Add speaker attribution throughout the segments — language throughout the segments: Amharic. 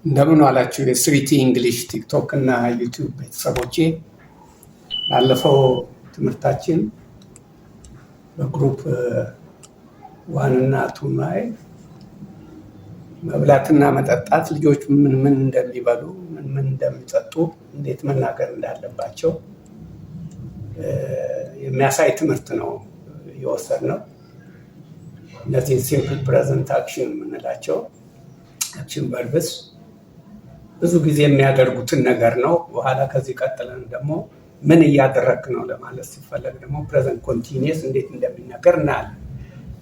Speaker 1: እንደምን ዋላችሁ የ 3T English TikTok እና YouTube ቤተሰቦቼ። ባለፈው ትምህርታችን በ group one እና two ላይ መብላትና መጠጣት፣ ልጆች ምን ምን እንደሚበሉ፣ ምን ምን እንደሚጠጡ፣ እንዴት መናገር እንዳለባቸው የሚያሳይ ትምህርት ነው የወሰድነው። እነዚህን simple present action የምንላቸው action verbs ብዙ ጊዜ የሚያደርጉትን ነገር ነው። በኋላ ከዚህ ቀጥለን ደግሞ ምን እያደረግክ ነው ለማለት ሲፈለግ ደግሞ present continuous እንዴት እንደሚነገር እናያለን።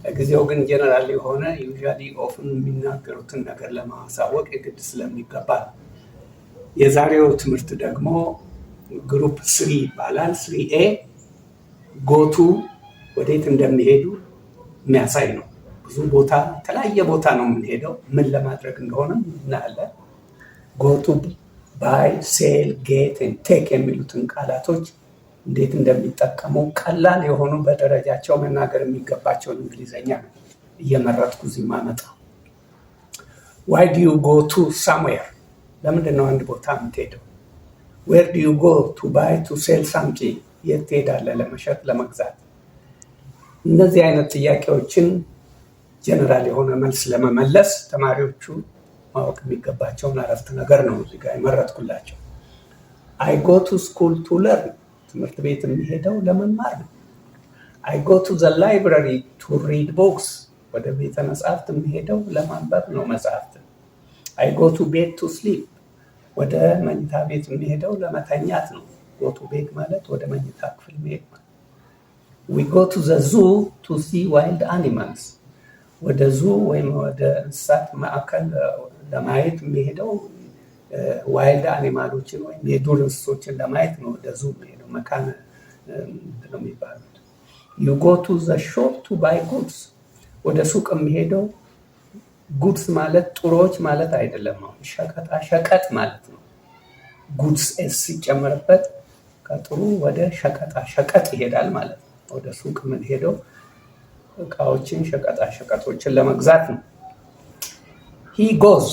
Speaker 1: ለጊዜው ግን ጀነራል የሆነ usually often የሚናገሩትን ነገር ለማሳወቅ የግድ ስለሚገባ ነው። የዛሬው ትምህርት ደግሞ group three ይባላል። 3A፣ go to፣ ወዴት እንደሚሄዱ የሚያሳይ ነው። ብዙ ቦታ፣ የተለያየ ቦታ ነው የምንሄደው። ምን ለማድረግ እንደሆነ እናያለን። Go to፣ buy፣ sell፣ get፣ take የሚሉትን ቃላቶች እንዴት እንደሚጠቀሙ፣ ቀላል የሆኑ በደረጃቸው መናገር የሚገባቸውን እንግሊዘኛ ነው እየመረጥኩ እዚህ ማመጣው። Why do you go to somewhere? ለምንድን ነው አንድ ቦታ የምትሄደው? Where do you go to buy, to sell something? የት ትሄዳለህ ለመሸጥ፣ ለመግዛት? እነዚህ አይነት ጥያቄዎችን ጀነራል የሆነ መልስ ለመመለስ ተማሪዎቹ ማወቅ የሚገባቸውን አረፍተ ነገር ነው እዚህ ጋር የመረጥኩላቸው። I go to school to learn። ትምህርት ቤት የምሄደው ለመማር ነው። I go to the library to read books። ወደ ቤተ መጽሐፍት የምሄደው ለማንበብ ነው መጽሐፍት። I go to bed to sleep። ወደ መኝታ ቤት የምሄደው ለመተኛት ነው። Go to bed ማለት ወደ መኝታ ክፍል መሄድ ማለት። We go to the zoo to see wild animals። ወደ zoo ወይም ወደ እንስሳት ማዕከል ለማየት የሚሄደው wild animal ኦችን ወይም የዱር እንስሶችን ለማየት ነው። ወደ zoo የሚሄደው መካነ ምንድን ነው የሚባሉት። You go to the shop to buy goods። ወደ ሱቅ የሚሄደው፣ goods ማለት ጥሩዎች ማለት አይደለም። አሁን ሸቀጣ ሸቀጥ ማለት ነው። Goods s ሲጨመርበት ከጥሩ ወደ ሸቀጣ ሸቀጥ ይሄዳል ማለት ነው። ወደ ሱቅ የምንሄደው እቃዎችን፣ ሸቀጣ ሸቀጦችን ለመግዛት ነው። He goes፣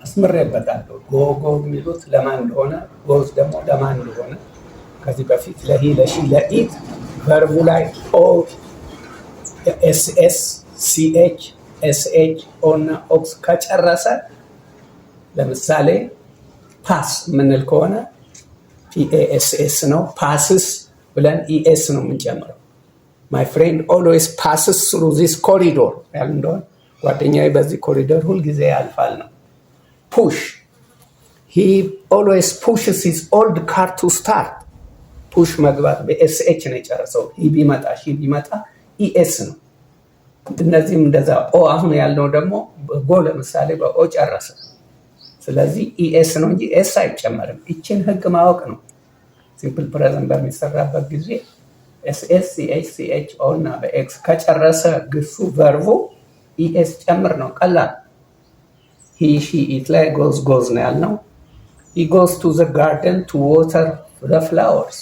Speaker 1: አስምሬበታለሁ። Go, go የሚሉት ለማን እንደሆነ፣ goes ደግሞ ለማን እንደሆነ፣ ከዚህ በፊት ለ he፣ ለ she፣ ለ it verb ኡ ላይ o፣ s s፣ ch፣ sh፣ o እና x ከጨረሰ፣ ለምሳሌ pass የምንል ከሆነ pass ነው። Passes ብለን es ነው የምንጨምረው። My friend always passes through this corridor ያል እንደሆነ ጓደኛዬ በዚህ ኮሪዶር ሁልጊዜ ያልፋል ነው። Push፣ he always pushes his old car to start። Push መግፋት በ sh ነው የጨረሰው። He ቢመጣ፣ she ቢመጣ es ነው። እነዚህም እንደዛ o። አሁን ያልነው ደግሞ go ለምሳሌ በ o ጨረሰ። ስለዚህ es ነው እንጂ s አይጨመርም። ይችን ህግ ማወቅ ነው። Simple present በሚሰራበት ጊዜ ss፣ ch፣ ch፣ o እና በ x ከጨረሰ ግሱ፣ verb ኡ es ጨምር ነው። ቀላል። He, she, it ላይ goes, goes ነው ያልነው። He goes to the garden to water the flowers።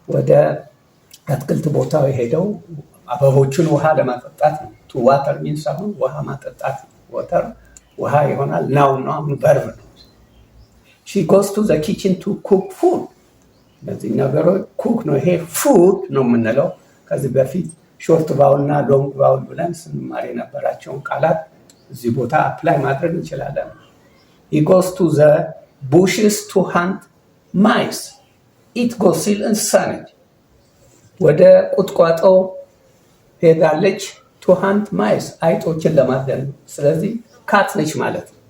Speaker 1: ወደ አትክልት ቦታው የሄደው አበቦቹን ውሃ ለማጠጣት ነው። To water means አሁን ውሃ ማጠጣት ነው። Water ውሃ ይሆናል። Noun ነው፣ አሁን verb ነው። She goes to the kitchen to cook food። እነዚህ ነገሮች cook ነው፣ ይሄ food ነው የምንለው። ከዚህ በፊት short vowel እና long vowel ብለን ስንማር የነበራቸውን ቃላት እዚህ ቦታ apply ማድረግ እንችላለን። He goes to the bushes to hunt mice። It goes ሲል እንስሳ ነች። ወደ ቁጥቋጦው ሄዳለች to hunt mice፣ አይጦችን ለማደን ነው። ስለዚህ cat ነች ማለት ነው።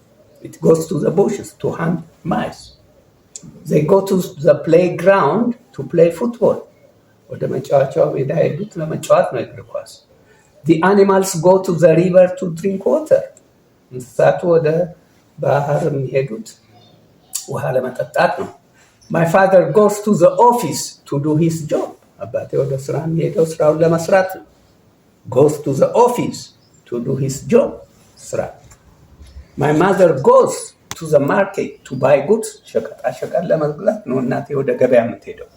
Speaker 1: It goes to the bushes to hunt mice። They go to the playground to play football። ወደ መጫወቻው ሜዳ ሄዱት ለመጫወት ነው እግር ኳስ። The animals go to the river to drink water። እንስሳቱ ወደ ባህር የሚሄዱት ውሃ ለመጠጣት ነው። My father goes to the office to do his job። አባቴ ወደ ስራ የሚሄደው ስራውን ለመስራት ነው። Goes to the office to do his job፣ ስራ። My mother goes to the market to buy goods። ሸቀጣ ሸቀጥ ለመግዛት ነው እናቴ ወደ ገበያ የምትሄደው።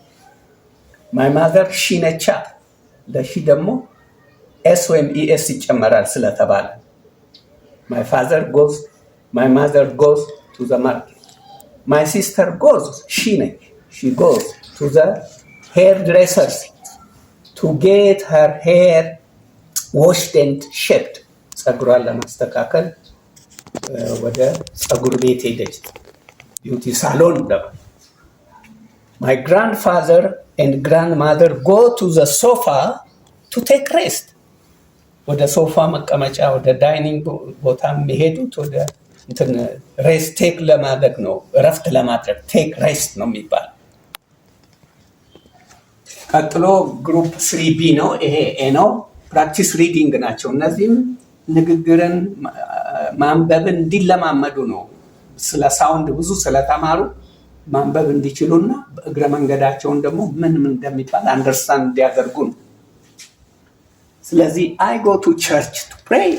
Speaker 1: My mother she ነቻ። ለ she ደግሞ s ወይም es ይጨመራል ስለተባለ my father goes, my mother goes. to the market. My sister goes, she ነች፣ she goes to the hairdressers to get her hair washed and shaped. ፀጉሯን ለማስተካከል ወደ ፀጉር ቤት ሄደች። Beauty salon እንደማለት። My grandfather and grandmother go to the sofa to take rest. ወደ ሶፋ መቀመጫ፣ ወደ dining ቦታ የሚሄዱት ወደ እንትን rest take ለማድረግ ነው፣ እረፍት ለማድረግ take rest ነው የሚባል። ቀጥሎ group 3B ነው። ይሄ A ነው። Practice reading ናቸው። እነዚህም ንግግርን ማንበብን እንዲለማመዱ ነው። ስለ sound ብዙ ስለተማሩ ማንበብ እንዲችሉና በእግረ መንገዳቸውን ደግሞ ምን ምን እንደሚባል understand እንዲያደርጉ ነው። ስለዚህ I go to church to pray፣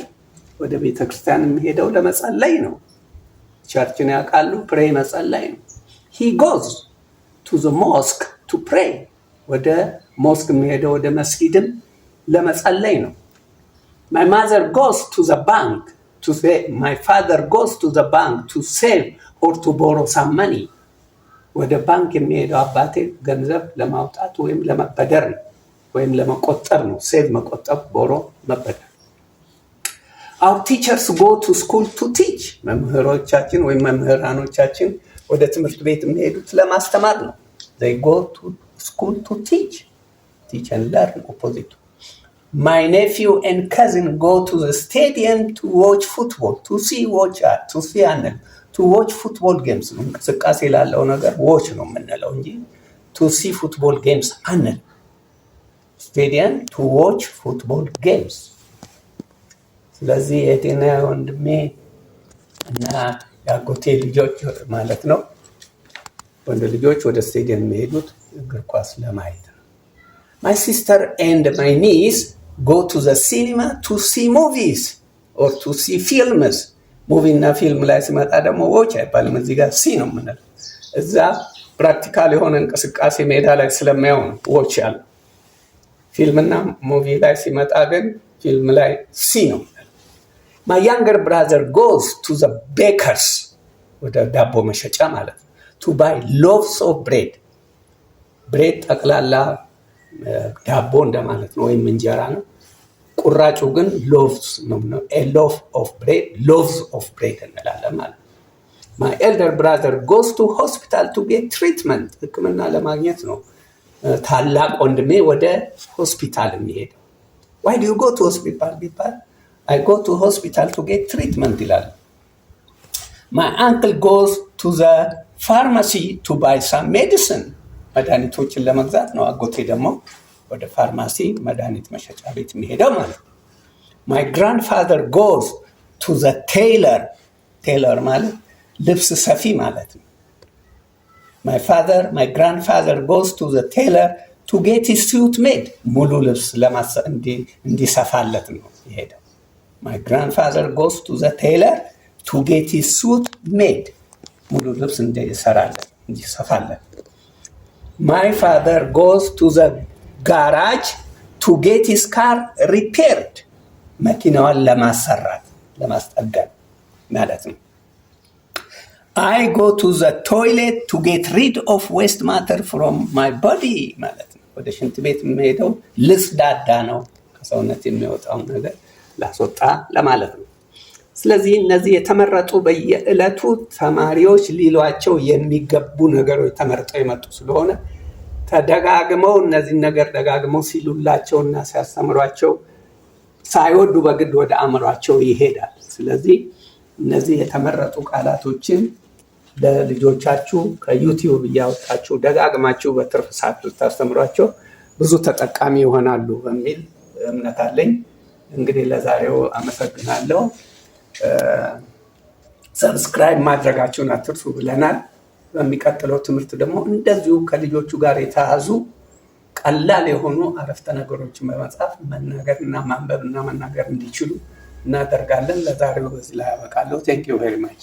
Speaker 1: ወደ ቤተ ክርስቲያን የሚሄደው ለመጸለይ ነው። Church ን ያውቃሉ፣ pray መጸለይ ነው። He goes to the mosque to pray፣ ወደ mosque የሚሄደው ወደ መስጊድም ለመጸለይ ነው። My mother goes to the bank to save, my father goes to the bank to save or to borrow some money. ወደ ባንክ የሚሄደው አባቴ ገንዘብ ለማውጣት ወይም ለመበደር ነው ወይም ለመቆጠብ ነው። Save መቆጠብ፣ borrow መበደር። Our teachers go to school to teach. መምህሮቻችን ወይም መምህራኖቻችን ወደ ትምህርት ቤት የሚሄዱት ለማስተማር ነው። They go to school to teach. Teach and learn opposite. My nephew and cousin go to the stadium to watch football. To see, watch, to see አንል፣ to watch football games ነው። እንቅስቃሴ ላለው ነገር watch ነው የምንለው እንጂ to see football games አንል። Stadium to watch football games። ስለዚህ የእህቴና ወንድሜ እና የአጎቴ ልጆች ማለት ነው፣ ወንድ ልጆች ወደ ስቴዲየም የሚሄዱት እግር ኳስ ለማየት ነው። My sister and my niece go to the cinema to see movies or to see films. Movie እና ፊልም ላይ ሲመጣ ደግሞ watch አይባልም። እዚህ ጋር see ነው የምንለው። እዛ practical የሆነ እንቅስቃሴ ሜዳ ላይ ስለማየው ነው watch ያለው። ፊልምና movie ላይ ሲመጣ ግን ፊልም ላይ see ነው። My younger brother goes to the baker's፣ ወደ ዳቦ መሸጫ ማለት ነው፣ to buy loaves of bread. Bread ጠቅላላ ዳቦ እንደማለት ነው ወይም እንጀራ ነው። ቁራጩ ግን loaves ነው። Loaf of bread፣ loaves of bread እንላለን ማለት ነው። My elder brother goes to hospital to get treatment. ሕክምና ለማግኘት ነው ታላቅ ወንድሜ ወደ ሆስፒታል የሚሄደው። "Why do you go to hospital?" ቢባል "I go to hospital to get treatment" ይላል። My uncle goes to the pharmacy to buy some medicine. መድኃኒቶችን ለመግዛት ነው። አጎቴ ደግሞ ወደ ፋርማሲ መድኃኒት መሸጫ ቤት የሚሄደው ማለት ነው። My grandfather goes to the tailor. Tailor ማለት ልብስ ሰፊ ማለት ነው። My grandfather goes to the tailor to get his suit made. ሙሉ ልብስ እንዲሰፋለት ነው የሄደው። My grandfather goes to the tailor to get his suit made. ሙሉ ልብስ እንዲሰራለት፣ እንዲሰፋለት። My father goes to the garage to get his car repaired. መኪናዋን ለማሰራት፣ ለማስጠገን ማለት ነው። I go to the toilet to get rid of waste matter from my body ማለት ነው። ወደ ሽንት ቤት የምሄደው ልጽዳዳ ነው፣ ከሰውነት የሚወጣውን ነገር ላስወጣ ለማለት ነው። ስለዚህ እነዚህ የተመረጡ በየዕለቱ ተማሪዎች ሊሏቸው የሚገቡ ነገሮች ተመርጠው የመጡ ስለሆነ ተደጋግመው እነዚህን ነገር ደጋግመው ሲሉላቸውና ሲያስተምሯቸው ሳይወዱ በግድ ወደ አእምሯቸው ይሄዳል። ስለዚህ እነዚህ የተመረጡ ቃላቶችን ለልጆቻችሁ ከ YouTube እያወጣችሁ ደጋግማችሁ በትርፍ ሰዓት ብታስተምሯቸው ብዙ ተጠቃሚ ይሆናሉ በሚል እምነት አለኝ። እንግዲህ ለዛሬው አመሰግናለሁ። Subscribe ማድረጋችሁን አትርሱ ብለናል። በሚቀጥለው ትምህርት ደግሞ እንደዚሁ ከልጆቹ ጋር የተያዙ ቀላል የሆኑ አረፍተ ነገሮችን በመጻፍ መናገር እና ማንበብ እና መናገር እንዲችሉ እናደርጋለን። ለዛሬው በዚህ ላይ አበቃለሁ። Thank you very much.